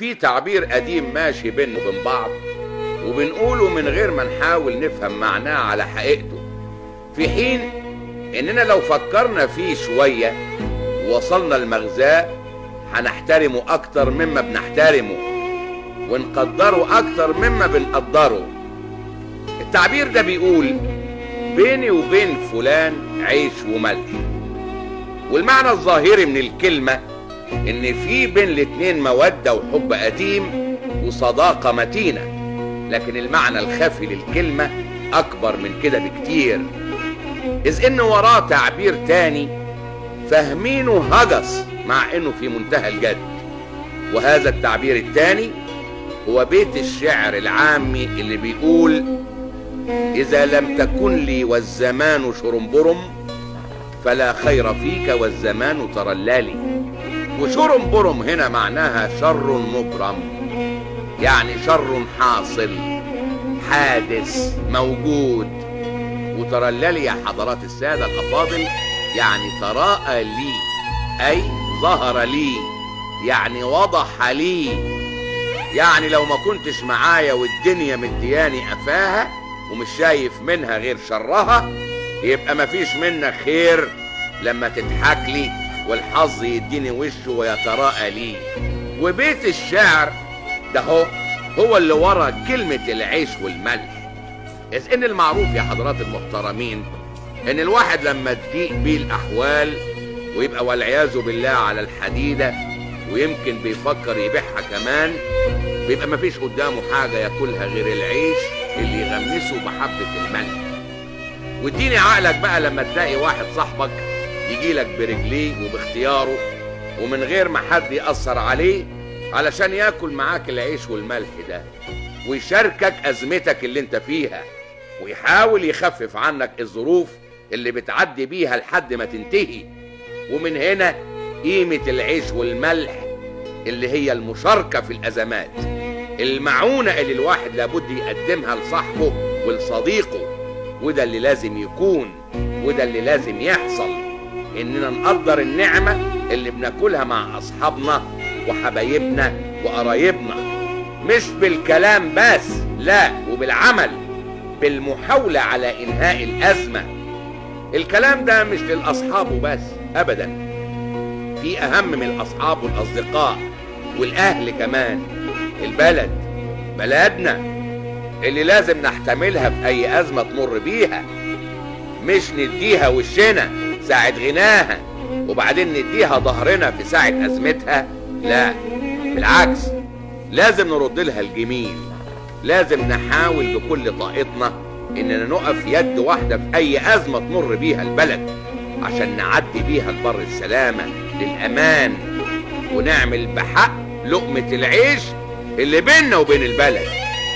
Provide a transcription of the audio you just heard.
في تعبير قديم ماشي بيننا وبين بعض وبنقوله من غير ما نحاول نفهم معناه على حقيقته، في حين اننا لو فكرنا فيه شوية ووصلنا لمغزاه هنحترمه اكتر مما بنحترمه ونقدره اكتر مما بنقدره. التعبير ده بيقول بيني وبين فلان عيش وملح، والمعنى الظاهري من الكلمة ان في بين الاتنين مودة وحب قديم وصداقة متينة، لكن المعنى الخفي للكلمة اكبر من كده بكتير، اذ ان وراه تعبير تاني فاهمينه هجس مع انه في منتهى الجد. وهذا التعبير التاني هو بيت الشعر العامي اللي بيقول: إذا لم تكن لي والزمان شرنبرم فلا خير فيك والزمان ترلالي. وشرنبرم هنا معناها شر مبرم، يعني شر حاصل حادث موجود. وترلالي يا حضرات السادة الأفاضل يعني تراءى لي، أي ظهر لي، يعني وضح لي، يعني لو ما كنتش معايا والدنيا مدياني قفاها ومش شايف منها غير شرها يبقى مفيش منك خير لما تضحك لي والحظ يديني وشه ويتراءى لي. وبيت الشعر ده هو اللي ورا كلمة العيش والملح، إذ إن المعروف يا حضرات المحترمين إن الواحد لما تضيق بيه الأحوال ويبقى والعياذ بالله على الحديدة ويمكن بيفكر يبيعها كمان، بيبقى مفيش قدامه حاجة ياكلها غير العيش اللي يغمسه بحبة الملح. واديني عقلك بقى لما تلاقي واحد صاحبك يجيلك برجليه وباختياره ومن غير ما حد يأثر عليه علشان ياكل معاك العيش والملح ده ويشاركك أزمتك اللي انت فيها ويحاول يخفف عنك الظروف اللي بتعدي بيها لحد ما تنتهي. ومن هنا قيمة العيش والملح اللي هي المشاركة في الأزمات، المعونة اللي الواحد لابد يقدمها لصاحبه ولصديقه. وده اللي لازم يكون وده اللي لازم يحصل، إننا نقدر النعمة اللي بناكلها مع أصحابنا وحبايبنا وقرايبنا، مش بالكلام بس، لا وبالعمل، بالمحاولة على إنهاء الأزمة. الكلام ده مش للأصحاب وبس أبدا، في أهم من الأصحاب والأصدقاء والأهل كمان، البلد، بلدنا اللي لازم نحتملها في أي أزمة تمر بيها، مش نديها وشنا ساعة غناها وبعدين نديها ظهرنا في ساعة أزمتها، لا بالعكس، لازم نرد لها الجميل، لازم نحاول بكل طاقتنا إننا نقف يد واحدة في أي أزمة تمر بيها البلد عشان نعدي بيها البر السلامة للأمان، ونعمل بحق لقمة العيش اللي بيننا وبين البلد.